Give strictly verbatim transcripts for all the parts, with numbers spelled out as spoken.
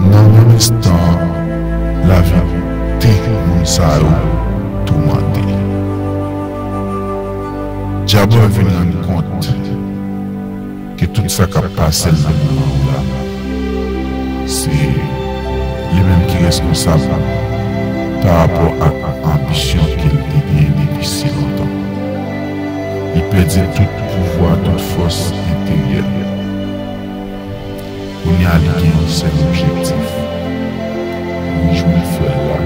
Nan menm enstan an, lavi de moun sa yo toumante. Djabòy vin rann kont ke tout sa k ap pase l nan moman yo la, se li menm ki reskonsab pa rapò ak anbisyon ke l te genyen depi si lontan. Li pèdi tout pouvwa, tout fòs enteryè l. Kounye a, li gen yon sèl objektif, rejwenn frè l la,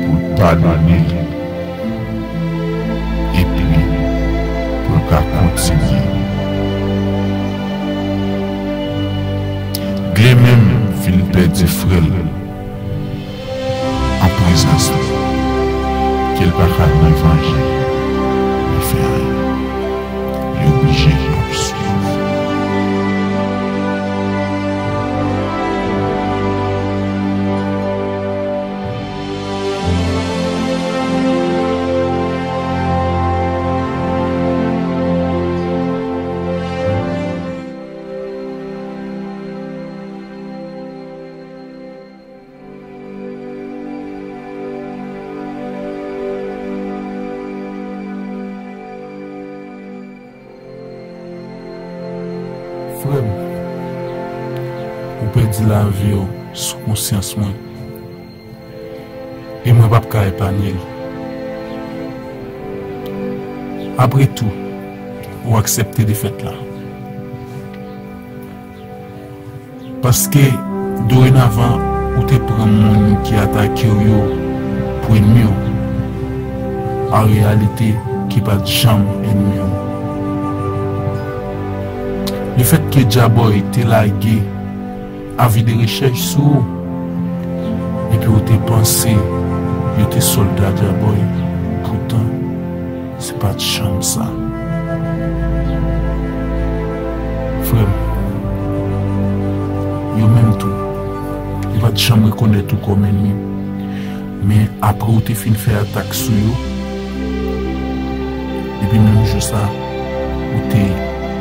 pou l padone l, epi pou l ka kontinye. Glenn menm vin pèdi frè l an prezans li, ke l pa ka ni vanje, ni fè anyen. Li oblije ap swiv. Frè m, ou pèdi lavi w sou konsyans mwen, e mwen p ap ka epanye l. Apre tou, ou aksepte defèt la. Paske, dorenavan, ou te pran moun ki atake w yo pou ènmi w, an reyalite, ki pa t janm ènmi w. Lefètke Djabòy te lage avi de rechèch sou ou, epi w te panse yo te sòlda Djabòy, poutan, se pa t janm sa. Frè m, yo menm tou, yo pa t janm rekonèt ou kòm ènmi. Men apre w te fin fè atak sou yo, depi menm jou sa, ou te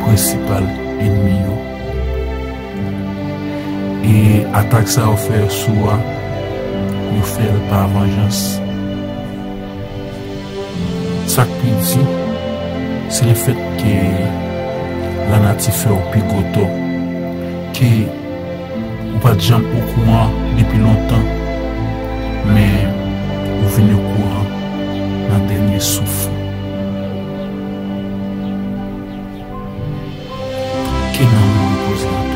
prensipal ènmi yo. E atak sa yo fè sou ou a, yo fè l pa vanjans. Sa k pi di, se lefètke lanati fè w pi gwo tò, ke ou pa t janm okouran depi lontan, men ou vin okouran nan dènye souf ou. Ke nanm ou repoze anpè.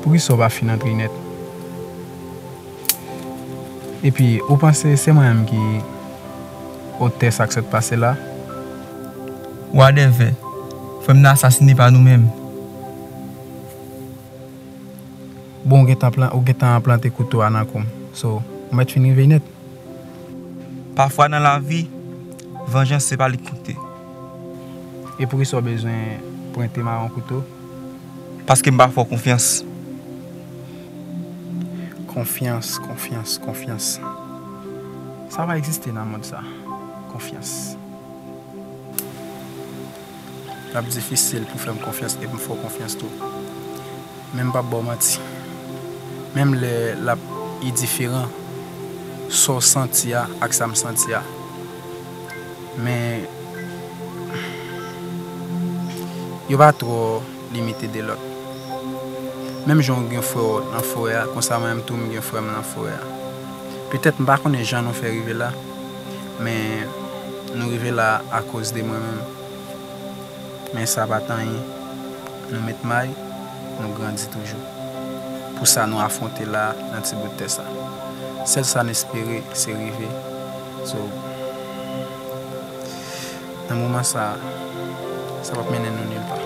Poukisa w pa fin antre nèt? Epi, ou panse se mwen menm ki otè sa k sot pase la? Wadèvè, frè m nan asasine pa nou menm. Bon, ou gentan plan, ou gentan plante kouto a nan kou m. So, ou mèt fin rive nèt. Pafwa nan lavi, vanjans se pa li k koute. E poukisa w bezwen pwente mawon kouto? Paske m pa fè w konfyans. Konfyans, konfyans, konfyans. Sa pa egziste nan mond sa. Konfyans. L ap difisil pou fè m konfyans epi m fè w konfyans tou. Men m p ap ba w manti. Menm lè l ap diferan sa w santi a ak sa m santi a. Men yo pa twò limite de lòt. Menm jan w gen frè w nan forè a, konsa mwen menm tou m gen frè m nan forè a. Petèt m pa konnen jan nou fè rive la, men nou rive la akoz de mwen menm. Men sa pa t anyen. Nou met may, nou grandi toujou. Pou sa nou afwonte la nan ti bout tè sa. Sèl sa n espere, se rive. So, nan moman sa, sa p ap mennen nou nilpa.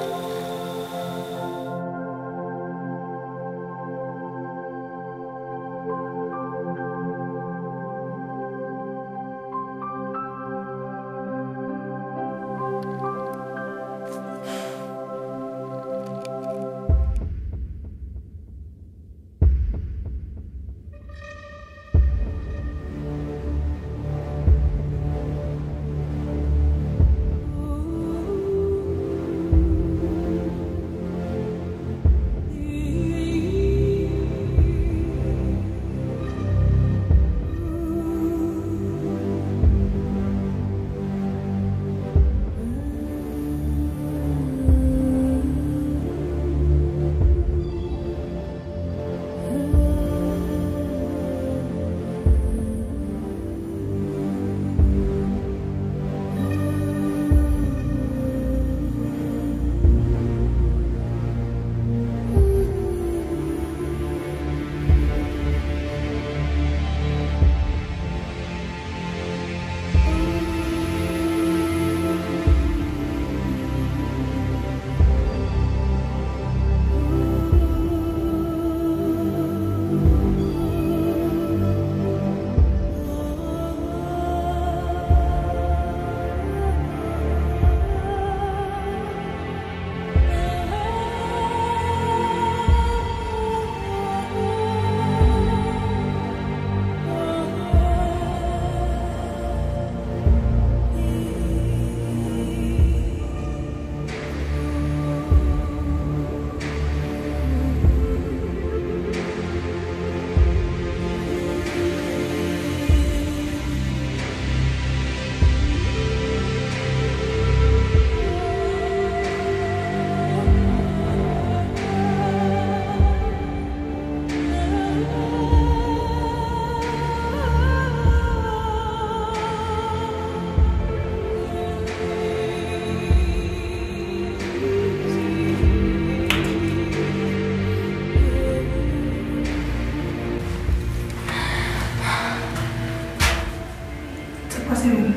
Sa k pase menm?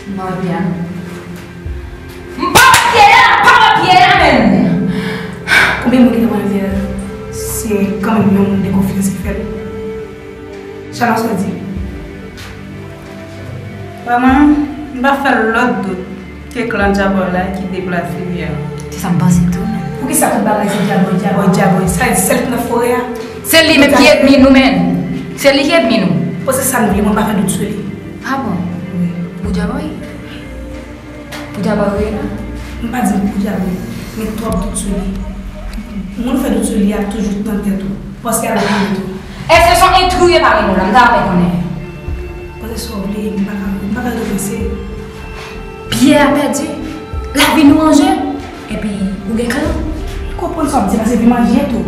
M pa wè pyè a. M pa wè pyè a, m pa wè pyè a, menm. Konbyen moun ki te konn di se kanmenm yon moun de konfyans ki fè l? Chana sa di. Vrèman, m pa fè lòt dout ke klan Djabòy la ki deplase pyè a. Se sa m panse tou, menm. Poukisa tout bagay se Djabòy, Djabòy, Djabòy? Sa vle di sèl ki nan forè a? Se li menm ki ènmi nou, menm. Se li ki ènmi nou. Bon, se sa nou vle, mwen pa fè dout sou li. Ah bon? Wi. Pou Djabòy? Pou Djabòy wi la? M pa di pou Djabòy, men twòp dout sou li. Moun ou fè dout sou li a toujou nan tèt ou. Paske a nan tèt ou. Èske se yon entri ou ye pami nou la? M ta renmen konnen. Panse sa w vle, m pa ka, m pa ka repanse. Pyè a pèdi. Lavi nou an je. Epi, ou gen klan? M konprann sa w ap di la, se pi manje tou.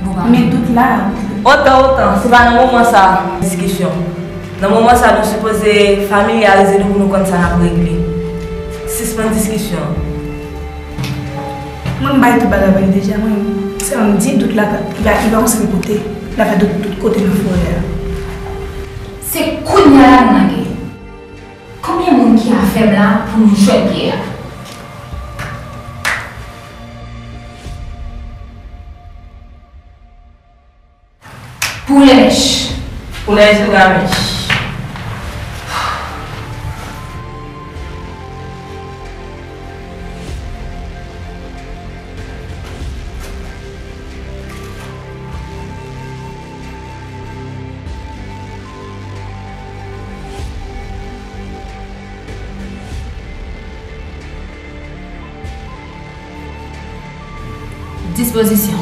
Bon, pa. Men dout la. Otan, otan, se pa nan moman sa diskisyon. Nan moman sa, nou sipoze familyarize nou pou nou konn sa n ap regle. Sispann diskisyon. Mwen, m bay tout bagay vre deja, mwen, sèlman m di dout la, li pa, li pa yon sèl kote, l ap fè dout tout kote nan forè a. Se kounye a la nou nan gè. Konbyen moun ki avè m la pou nou jwèt pyè a? Pou Lèmèch. Pou Lèmèch. Dispozisyon.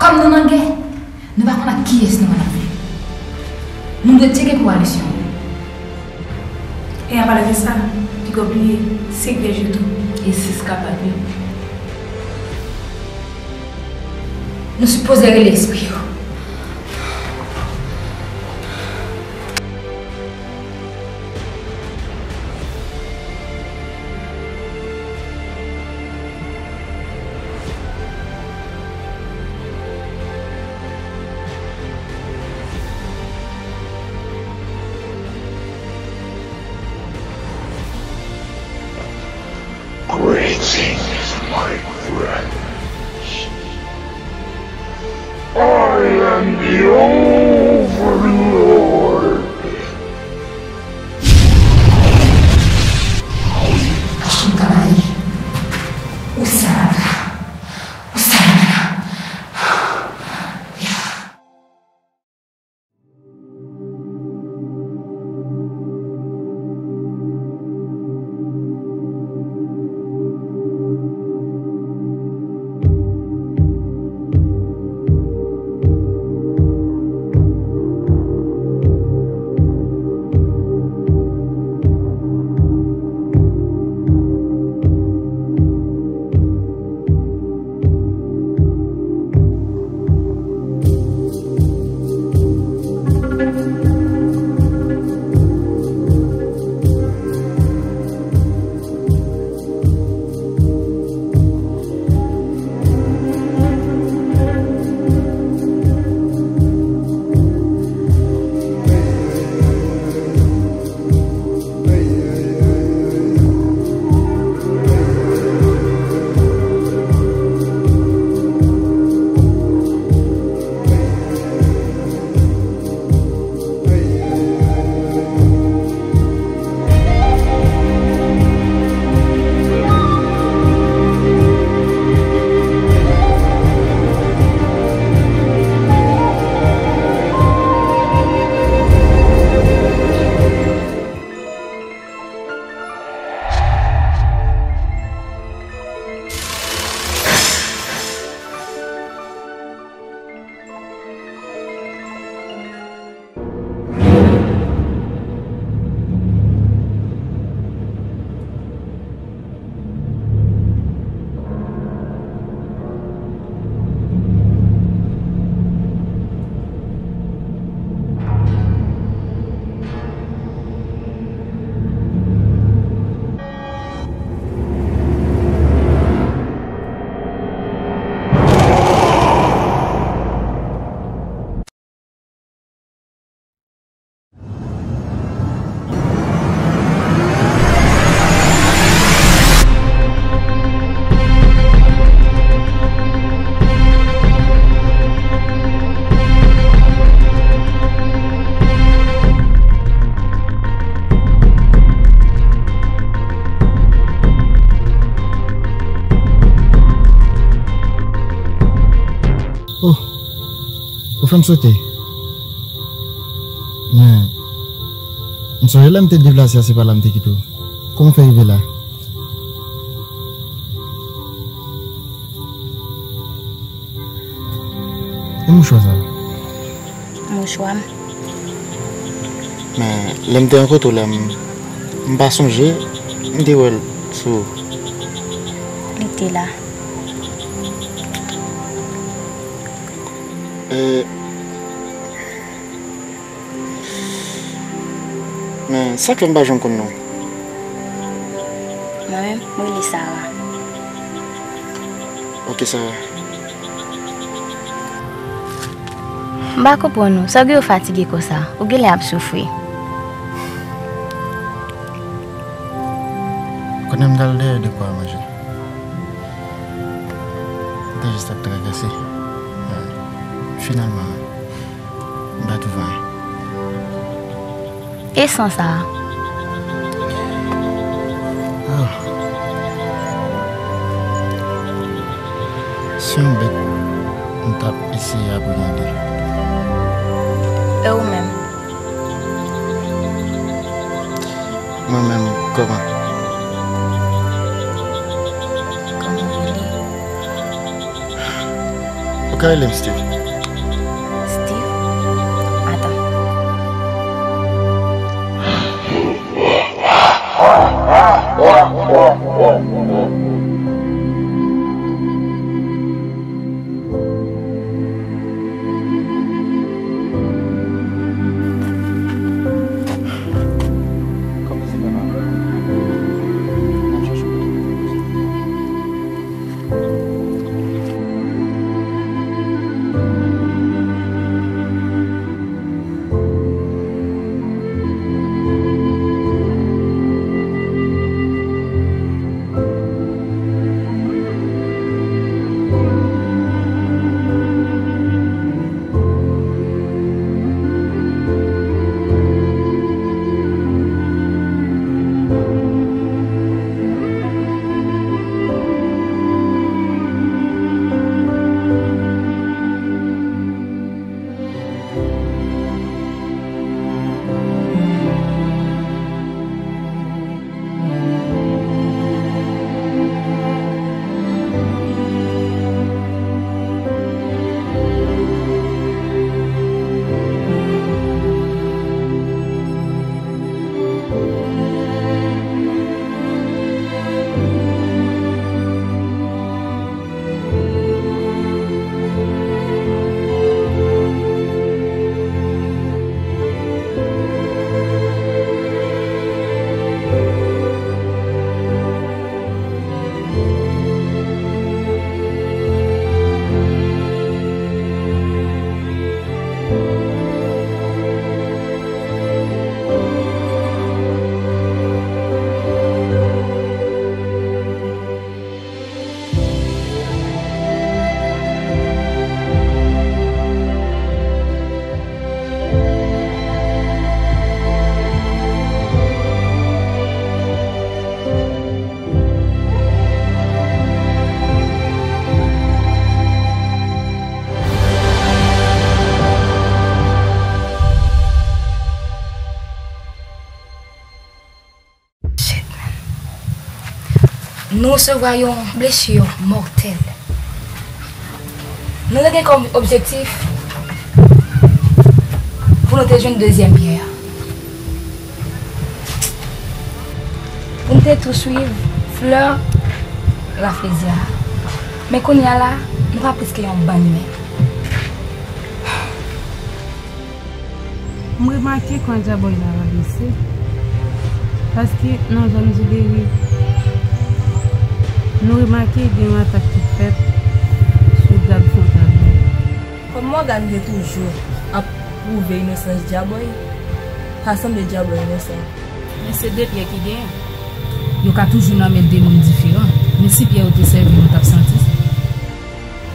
Kòm nou nan gè, nou pa konn ak kiyès nou ann afè. Nou dwe tcheke kowalisyon. E anpale de sa, piga w bliye, se pyèj yo tou. E si s kapab yo. Nou sipoze rele espri yo. Greetings, my friends. I am the Overlord. Ou sa la? Ou sa la? Oh, ou fè m sote. Men, m sonje lè m te deplase a, se pa la m te kite w. Kòman w fè rive la? E mouchwa sa? Mouchwa m. Men, lè m te rankontre w la, m, m pa sonje, m te wè l sou. Li te la. E, men, sa k fè m pa janm konn non w? Mwen menm, mwen rele Sara. Ok, Sara. M pa konprann ou. Sa w gen w fatige konsa? Ou genlè ap soufri. Konnen m t al dèyè de kwa manje. M te jis ap trakase. Finalman, m pa twouve anyen. E san sa a? Ah. Se yon bèt m t ap eseye apre mande. E ou menm? Mwen menm, kòman? Kòman w rele? Ou ka rele m Steve. Steve? Atan. Shit, man. Nou resevwa yon blesi mòtèl. Nou te gen kòm objektif pou nou te jwenn dezyèm pyè a. Pou nou te tou swiv flè raflezi a. Men kounye a la, nou pa plis ke yon bann imen. M remake kran djabòy la bese, paske nan zòn Diberi, nou remake gen yon atak ki fèt sou gad fwontal yo. Kòm Mògàn te toujou ap pwouve inosans djabòy, sa sanble djabòy inosan. Men se de pyè ki genyen. Yo ka toujou nan men de moun diferan, men si pyè yo te sèvi, nou t ap santi.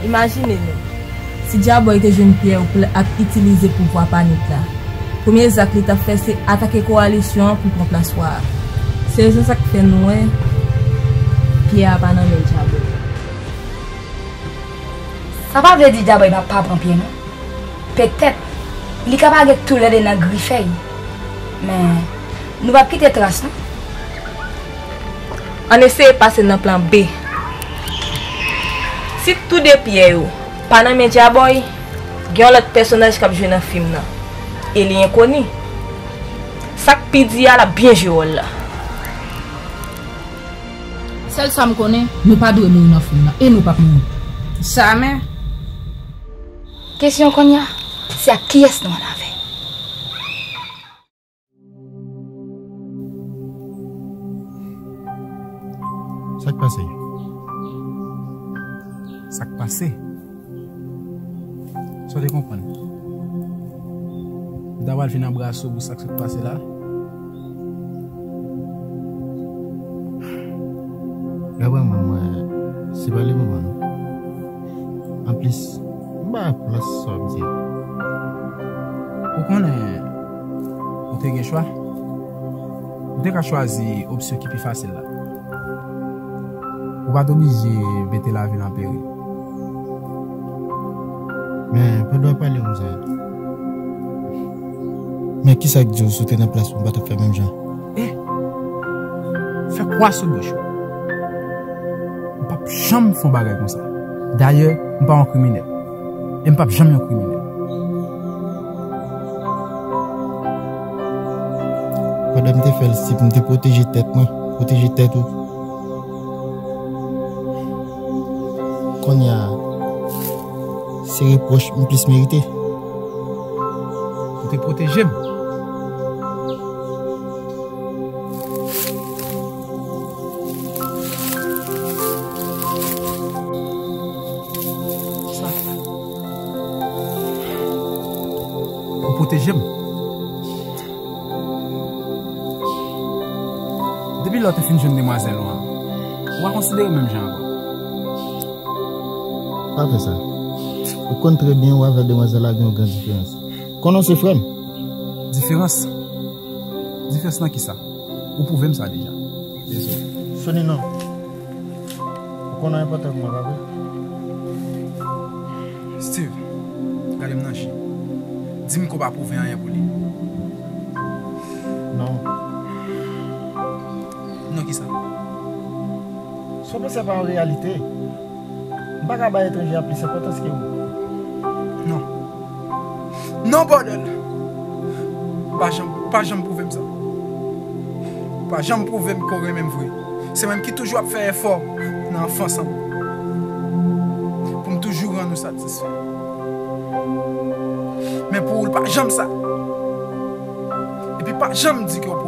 Imajine nou, si djabòy te jwenn pyè pou l ap itilize pouvwa panik la, premye zak li t ap fè se atake kowalisyon an pou l pran plas wa a. Se rezon sa k fè nou wè pyè a pa nan men djabòy. Sa pa vle di djabòy pa, pa pran pyè non. Petèt, li ka pa gen toulède nan grifè l, men nou p ap kite tras non. Ann eseye pase nan plan B. Si tou de pyè yo pa nan men djabòy, gen yon lòt pèsonaj k ap jwe nan fim nan, e li enkoni. Sa k pi di a, l ap byen jwe wòl la. Sèl sa m konnen, nou pa dwe mouri nan fim nan, e nou p ap mouri. Jamè. Kesyon kounye a, se ak kiyès nou ann avè? Sa k pase? Sa k pase? Sa w te konprann? M ta pral vin anbrase w pou sa k sot pase la. Vrèman, mwen, se pa le moman, non. Anplis, m pa plas sa w ap di a. Ou konnen, ou te gen chwa. Ou te ka chwazi opsyon ki pi fasil la. Ou pa t oblije mete lavi l an peril. Men, pandan w ap pale konsa, men kisa k di w si w te nan plas mwen, ou pa t ap fè menm jan? Eh! Fè kwa sou bouch ou. M p ap janm fè yon bagay konsa. Dayè, m pa yon kriminèl. E m p ap janm yon kriminèl. Pandan m te fè l, si m te pwoteje tèt mwen, pwoteje tèt ou. Kounye a, se repwòch m plis merite. Ou te pwoteje m. Sa. Ou pwoteje m. Depi lè w te fin jwenn demwazèl ou an, ou pa konsidere m menm jan ankò. Pa fè sa. Ou konn trè byen ou avè demwazèl la gen yon gran diferans. Konnen w se frè m. Diferans? Diferans nan kisa? Ou pwouve m sa deja. Dezòd. Soni non. Ou konnen w enpòtan pou mwen, pa vre? Steve, gade m nan je. Di m ke w pa pwouve anyen pou li. Non. Non kisa? Sa w panse a pa yon reyalite. M pa ka bay etranje a plis enpòtans ke ou. Non. Non, bòdèl! Ou pa janm, ou pa janm pwouve m sa. Ou pa janm pwouve m ke w renmen m vre. Se mwen ki toujou ap fè efò nan anfans an pou m toujou rann ou satisfè. Men pou ou, l pa janm sa. Epi pa janm di ke w